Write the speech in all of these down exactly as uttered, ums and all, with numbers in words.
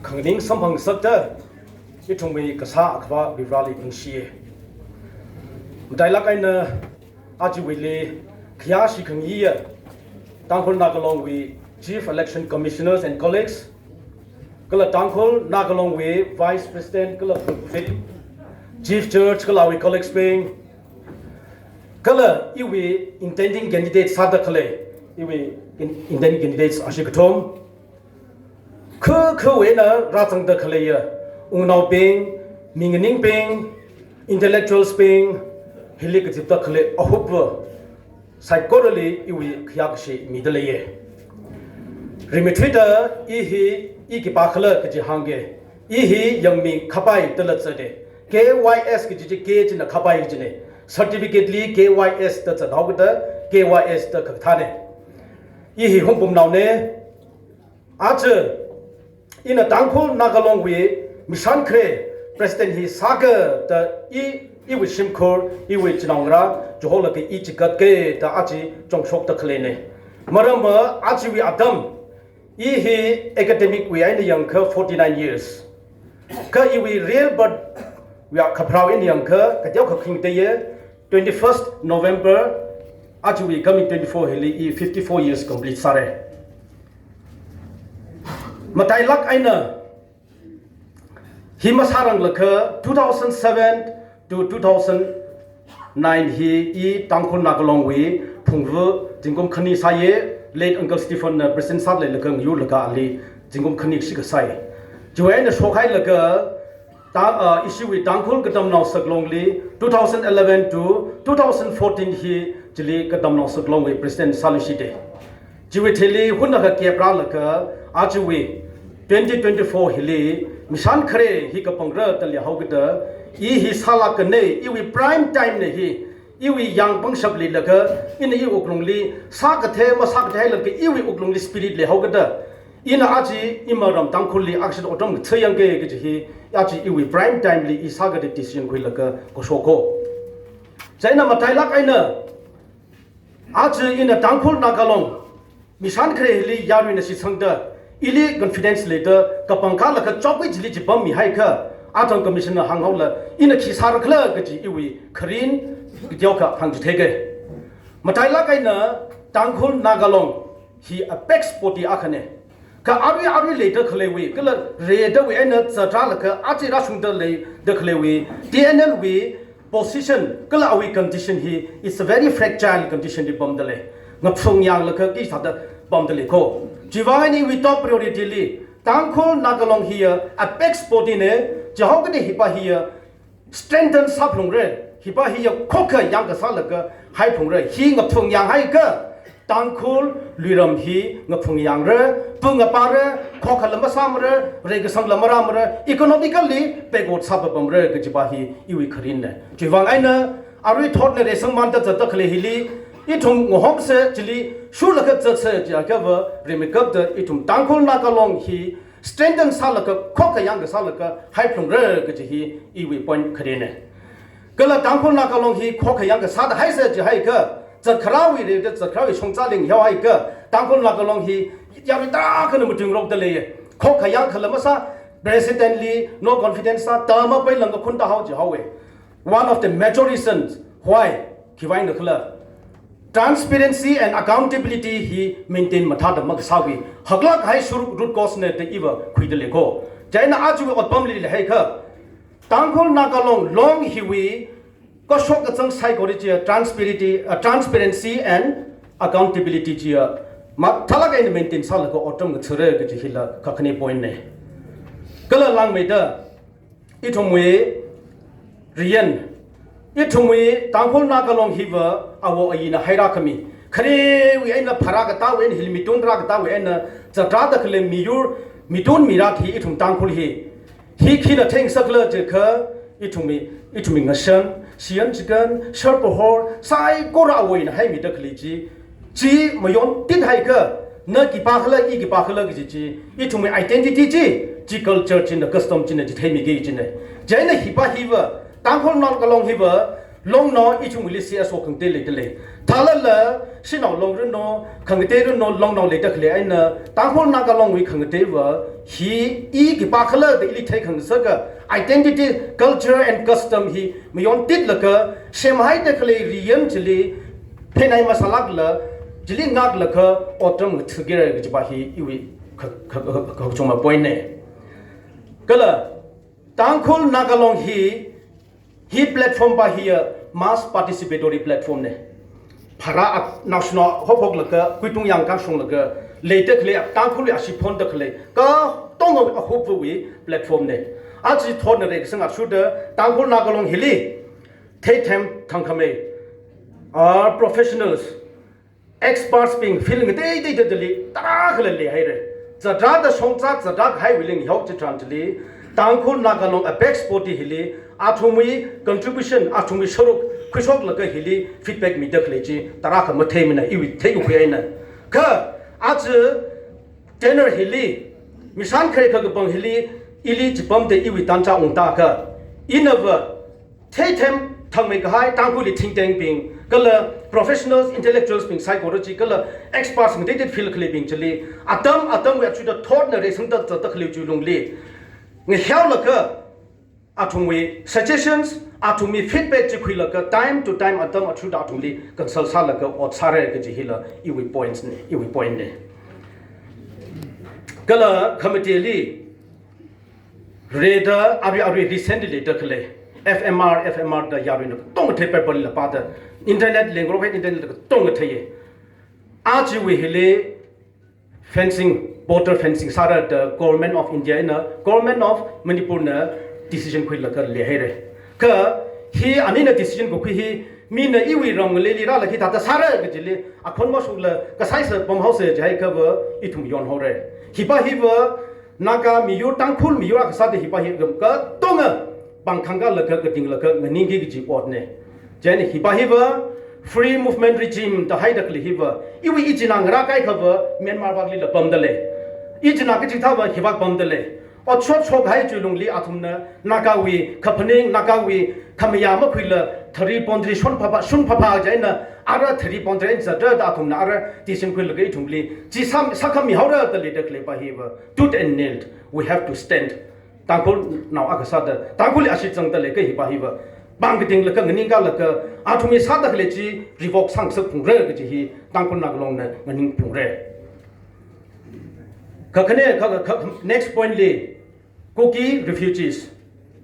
Khanganing samphangngasakta, ithumwui kasā Akhava Varivarāli ningshiya. Matailāk eina ajawuili khayāshi khangayiya Tangkhul Naga Long wui Chief Election Commissioners and colleagues, kala Tangkhul Naga Long wui Vice President kala Chief Judge kala awui colleagues bing, kala iwui intending candidate sāda khalei, iwui in-, intending candidates ashi kathum, khakhawui eina rāzangda khaleiya wungnaobing, minganingbing, intellectuals bing, hili kazipda khalei ahupva saikorali iwui khayākashi mida leiya. Rimeithuida i hi, i khipākhala kaji hāngga, i hi Yangmi Khapai dala zatda, K Y S kaji chi K china Khapai kajina. Certificate li K Y S da zathaokida, K Y S da kakathāna. I hi Hungpungnaona. Aja ina Tangkhul Naga Long wui Mishan Khare President hi sāga da i, iwui shimkhur, iwui chinaongarā, chihola ka i chigatga da aja chongshokda khaleina. Maramva ajawui atam, i hi academic wui eina yangakha forty-nine years. Kha iwui real birth wui kapharao eina yangakha, kateokha khingteiya, twenty-first November, ajawui coming twenty-four hili i fifty-four years complete sāra. Matailāk eina hi masāranglakha two thousand seven to two thousand nine hi i Tangkhul Naga Long wui phungva zingkum khani sāya, late Uncle Stephen na President sāda leilakha ngayurlaga ali zingkum khani shikha sāi. Chiwui eina shokhailaga, ta, ah, ishiwui Tangkhul Katamnao Saklongli two thousand eleven to two thousand fourteen hi chili Katamnao Saklongwui President sāluishita. Chiwui thili hunakha gap rālaga, ajawui twenty twenty-four hili Mishan Khare hi kapangra da leihaokida, i hi sālākkana, iwui prime time na hi, iwui yāng pangshap leilaga, ina i wuklungli sākathei masākathei hailaga iwui wuklungli spirit leihaokida, ina aja ima ram Tangkhulli action otram ngathayangka kaji hi, aja iwui prime time li i sākada decision khuilaga kashok ko. Chieina matailāk eina, aja ina Tangkhul Naga Long Mishan Khare hili yaruina shitsangda, ili confidence leida, kapangkha laga chokwui chili chipam mihaiakha, athang commissioner hānghaola, ina khi sārakhala kaji iwui kharing, kateokha hāngchitheika. Matailāk eina Tangkhul Naga Long hi apex body akhana. Kha arui arui leida khaleiwui, kala redawui eina zatrālaga aja rāshungda leida khaleiwui, T N L wui position, kala awui condition hi, it's a very fragile condition li pamda lei. Ngaphung yanglaga khi sāda pamda lei ko. Chiwui vang eina iwui top priority li, Tangkhul Naga Long hiya apex body na, chihaokida hipa hiya strengthen sāphalungra, hipa hiya khokkha yangkasā laga haiphalungra, hi ngaphung yanghaiakha, Tangkhul luiram hi ngaphung yangra, pung ngapara, khokkhala masāmara, reikasangla marāmara, economically backward sāpapamra kajipa hi iwui kharingna. Chiwui vang eina, arui thotna reisangmanda zatda khalei hili, ithum ngahomsa chili, shurlaga zatsa jiakhava, rimeikapta ithum Tangkhul Naga Long hi, strengthen sālaga, khokkha yangkasā laga haiphalungra kaji hi iwui point kharingna. Kala Tangkhul Naga Long hi khokkha yangkasāda haisa jihaiakha, zatkharāwui rida zatkharāwui shongza linghaohaiakha, Tangkhul Naga Long hi yarui tarākhana matungrokda lei. Khokkha yangkhala masā, President li no confidence sā, tama pailang kakhunta hao jihaowa. One of the major reasons why, khiwui vangna khala, transparency and accountability hi maintain mathāda makasāwui haklāk haishur root cause na da iva khuida lei ko. Chieina ajawui otpamli leihaiakha, Tangkhul Naga Long, Long hiwui kashok kazang saikora chiya transparency, uh, transparency and accountability chiya mathālāk eina maintain sālaga otram ngathara kaji hila kakhane point na. Kala langmeida, ithumwui riyan, ithumwui Tangkhul Naga Long hiva awo ayina hairākhami, kharewui eina pharā katāwui eina hili mitun rā katāwui eina zatrāda khalei miyur, mitun mirat hi ithum Tangkhul hi, hi khina theingasakhala jiakha, ithumwui, ithumwui ngashan, shiyan chikan, sharpahor, saikora awo ayina haimida khalei chi, chi mayontit haiakha, na khipākhala, i khipākhala kaji chi, ithumwui identity chi, chi culture china, custom china chitheimiki kajina. Chieina hipa hiva, Tangkhul Naga Long hiva, Longnao ithumli C S O khangatei leidalei. Thālala, shanao long rino, khangatei rino, longnao leida khalei eina, Tangkhul Naga Longwui khangateiva, hi, i khipākhala da ili theikhangasaka, identity, culture and custom hi, mayon titlaga, semhaida khalei riyan chili, phenai masālakla, chili ngaklaga, otram ngathukira kajipa hi, iwui, kha, kha, kha, kha, kachungma point ne. Kala, Tangkhul Naga Long hi, hi platform pa hiya mass participatory platform ne. Phara ak-, national hop hoklaga, kuitung yangkashunglaga, leida khalei, Tangkhul ya shipon da khalei, katonga ahupwui platform ne. Aja thotna reisang athishurda, Tangkhul Naga Long hili, theithem thangkhamei, ah, professionals, experts bing field ngateitei da dali, tarākhala leihaira. Zatrāda shongza, zatrā kahaiwui linghaok chitharan chili, Tangkhul Naga Long apex body hili, athumwui contribution, athumwui sharuk, khuishoklaga hili, feedback mida khalei chi, tarākha matheimana, iwui theikhui eina. Kha, aja, tenure hili, mishan kharei kakapang hili, ili chipamda iwui tancha ungta kha, inava, theithem thangmei kahai Tangkhulli think tank bing, kala professionals, intellectuals bing psychology, kala experts ngateitei field khalei bing chili, atam atamwui achuda thotna reisangda zatda khalei chi lungli, ngahiaolaga, athumwui suggestions, athumwui feedback chi khuilaga, time to time atam achuda athumli consult sālaga ot sāra kaji hila, iwui points ne, iwui point ne. Kala committee li, rida, arui, arui recently leida khalei, F M R, F M R da yaruina katonga thei paper lila pāda, internet lengro internet katonga theiya. Ajawui hili fencing, border fencing sāra da Government of India eina, Government of Manipur na decision khuilaga leihaira. Kha, hi anina decision kakhui hi, mina iwui ram ngaleili rālaga hithāda sāra kajili, akhon mashungla, kasai sā pamhaosa jihaiakhava, ithum yonhaora. Hipa hiva, Naga miyur, Tangkhul miyur akha sāda hipa hi katonga pangkhangkalaga, katinglaga, nganingki kaji ot ne. Chieina hipa hiva, free movement regime da haida khalei hiva, iwui ichinā ngarā kaikhava, Myanmar vaklila pamdalei. Ichinā kachithāva, hivak pamdalei. Otshot shokhai chi lungli athumna, Nagawui kaphaning, Nagawui khamayā makhuila, thari pondri shon phapha, shun phapha chieina, ara thari pondri eina zatrāda athumna, ara decision khuilaga ithumli, chi sā, sākhami haora da leida khaleipa hiva, tooth and nail, we have to stand. Tangkhulnao akha sāda, Tangkhulli ashee zangda leiakha hipa hiva, pangkatinglaga, nganingkalaga, athumwui sāda khalei chi, revoke sāngasak phungra kaji hi, Tangkhul Naga Long na nganingphungra. Kakhane, ka, ka, ka, next point li, Kuki refugees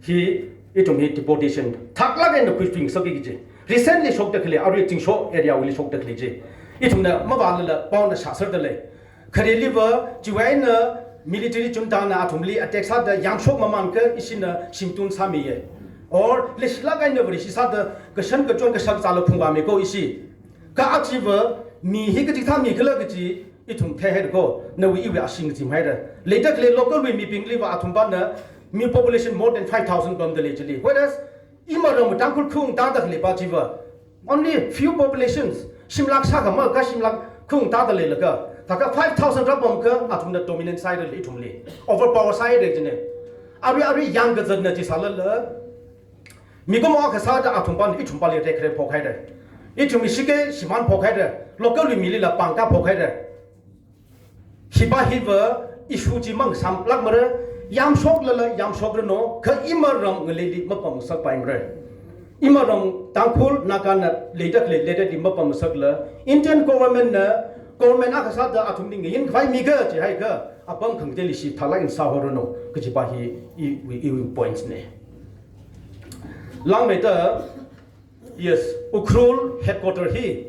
hi, ithum hi deportation thaklāk eina khuichingsakki kaji. Recently shokda khalei, arui Zingsho area wuili shokda khalei chi. Ithumna mavālala paona shāserdalei. Khareliva, chiwui eina military junta na athumli attack sāda yangshok mamānkha ishina shimtun sāmiya. Or, leishilāk eina Vareshi sāda kashan kachon kashak zāla phungvāmi ko ishi. Kha achiva, mi hi kachikathā mikhala kaji, ithum theihaira ko, nawui iwui ashee ngazimhaira. Leida khalei local wui mibingliva athumpana, mi population more than five thousand pamdalei chili. Whereas, ima ram Tangkhul khung tāda khaleipa chiva, only few populations, shimlak sākha makha shimlak khung tāda leilaga, thākha five thousand rāpamkha, athumna dominant sāhaira ithumli. Overpower sāhaira jine. Arui arui yangkazatna chi sālala, mikumo akha sāda athumpana ithumpali rekrem phokhaira. Ithumwui shike shimān phokhaira. Local wui milila pangkā phokhaira. Hipa hiva issue chi mang samlākmara, yamshoklala yamshokranu, kha ima ram ngaleili mapamngasakpaimara. Ima ram Tangkhul, Naga na leida khalei leidali mapamngasakla, Indian government na, government akha sāda athumli ngayin khavai mikha jihaikha, apam khangateili shithālāk eina sāhoranu, kajipa hi i, i, iwui points ne. Langmeida, yes, Ukhrul headquarter hi,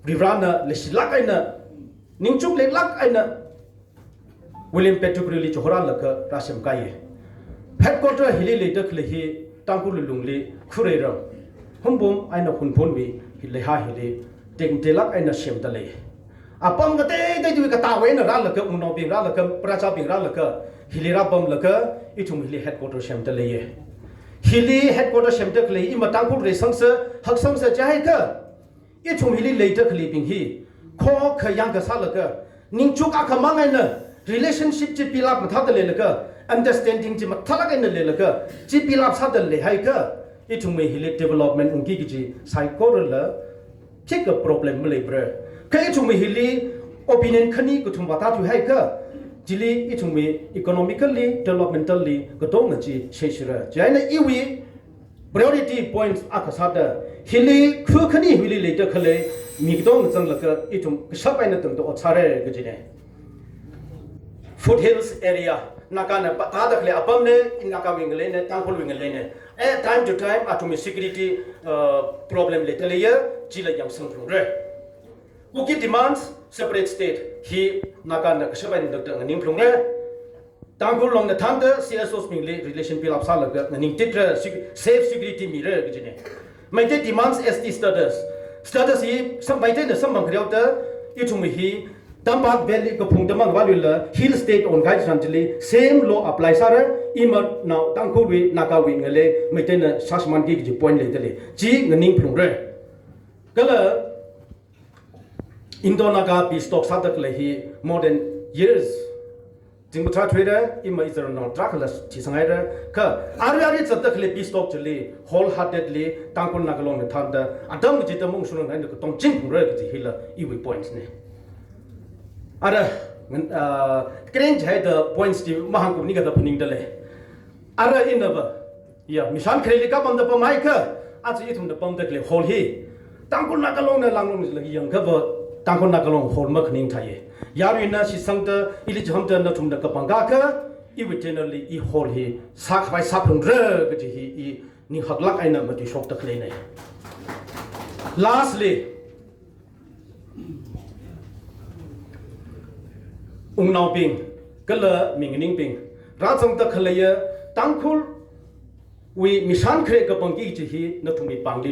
Varivarana leishilāk eina, ningchukleilāk eina, William Pettigrew li chihorālaga rāsemkaiya. Headquarter hili leida khalei hi, Tangkhul lungli, khureiram, Hungpung eina Hunphunwui, hi leiha hili, tekmateilāk eina semdalei. Apam kateitei tui katāwui eina rālaga, wungnaobing rālaga, prajabing rālaga, hili rāpamlaga, ithum hili headquarter semdaleiya. Hili headquarter semda khalei ima Tangkhul reisangsa, haksangsa jihaikha, ithum hili leida khaleibing hi, kho khayang kasālaga, ningchuk akhamang eina, relationship chi pilap mathāda leilaga, understanding chi mathālāk eina leilaga, chi pilap sāda leihaikha, ithumwui hili development ungki kaji saikorala khikha problem maleipra. Kha ithumwui hili opinion khani kathum vāthathuihaiakha, chili ithumwui economically, developmentally katonga chi sheshira. Chieina iwui priority points akha sāda, hili khu khani hili leida khalei mi katonga zanglaga ithum kashap eina tangda ot sāra kajina. Foothills area, Nagana pātāda khalei apamna, i Nagawui ngaleina, Tangkhulwui ngaleina. Eh, time to time, athumwui security, uh, problem leida leiya, chila yangsangphalungra. Kuki demands separate state, hi Nagana kashap eina tangda nganingphalungra. Tangkhul Longna thānda C S Os bingli relation build up sālaga nganingtitra, sec-, safe security mira kajina. Meitei demands S T status. Status hi sam-, Meiteina samphang khareoda, ithumwui hi Tampak Valley kaphungda mang valuila Hill State onkahai chitharan chili same law apply sāra, imanao Tangkhulwui, Nagawui ngalei, Meiteina sāshimānki kaji point leida lei. Chi nganingphalungra. Kala Indo-Naga peace talk sāda khalei hi more than years zingkum tharā thuira, ima izarnao tarākhala thisanghairakha, arui arui zatda khalei peace talk chili wholeheartedly Tangkhul Naga Longna thānda atam kachida maungshungrang eina katongchingphalungra kaji hila iwui points na. Ara, ngan-, ah, kren jihaida points chi mahāngkumni kada phaningda lei. Ara inava, ya, Mishan Khareli kapamda pamhaiakha, aja ithumna pamda khalei hall hi Tangkhul Naga Longna langlong jila yangkava, Tangkhul Naga Long hall makhaning thāya. Yaruina shitsangda, ili chihānda nathumna kapangkakha, iwui channel li i hall hi sākhavai sāphalungra kaji hi i ning haklāk eina matuishokda khaleina. Lastly, wungnaobing, kala mi nganingbing, rāzangda khaleiya Tangkhulwui Mishan Khare kapangki kaji hi nathumwui pāngli